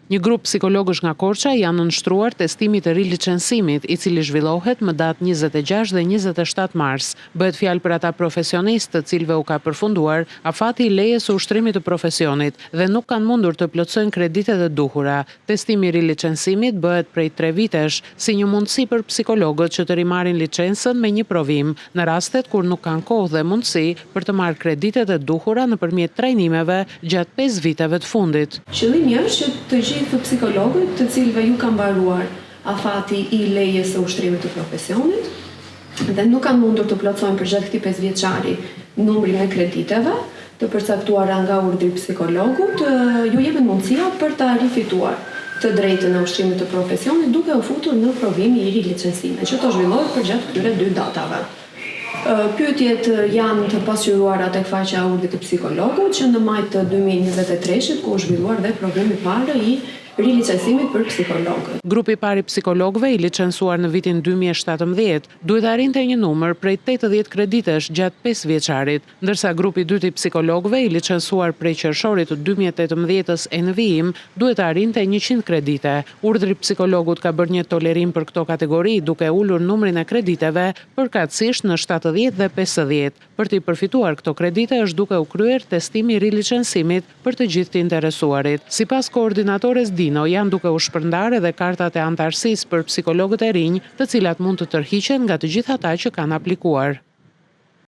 Një grup psikologësh nga Korça i janë nënshtruar testimit të rilicensimit, i cili zhvillohet më datë 26 dhe 27 mars. Bëhet fjalë për ata profesionistë të cilëve u ka përfunduar afati i lejes së ushtrimit të profesionit dhe nuk kanë mundur të plotësojnë kreditet e duhura. Testimi i rilicensimit bëhet prej tre vitesh, si një mundësi për psikologët që të rimarrin licencën me një provim, në rastet kur nuk kanë kohë dhe mundësi për të marrë kreditet e duhura nëpërmjet trajnimeve gjatë pesë viteve të fundit. Qëllimi është që të gjithë psikologët të cilëve ju ka mbaruar afati i lejes së ushtrimit të profesionit dhe nuk kanë mundur të plotësojnë përgjatë këtij pesëvjeçari numrin e krediteve të përcaktuara nga Urdhri i Psikologut, ju jepet mundësia për ta rifituar të drejtën e ushtrimit të profesionit duke u futur në provimi i rilicencimit që do zhvillohet përgjatë këtyre dy datave. Pyetjet janë të pasqyruara tek faqja e Urdhrit të Psikologut që në maj të 2023-shit ku u zhvilluar dhe provimi i parë i rilicencimit për psikologët. Grupi i parë i psikologëve, i licencuar në vitin 2017, duhet të arrinte një numër prej 80 kreditesh gjatë pesëvjeçarit, ndërsa grupi i dytë i psikologëve, i licencuar prej qershorit të 2018-ës e në vijim, duhet të arrinte 100 kredite. Urdhri i Psikologut ka bërë një tolerim për këto kategori, duke ulur numrin e krediteve përkatësisht në 70 dhe 50. Për t'i përfituar këto kredite është duke u kryer testimi i rilicensimit për të gjithë të interesuarit. Sipas koordinatores Dino, janë duke u shpërndarë edhe kartat e anëtarësisë për psikologët e rinj, të cilat mund të tërhiqen nga të gjithë ata që kanë aplikuar.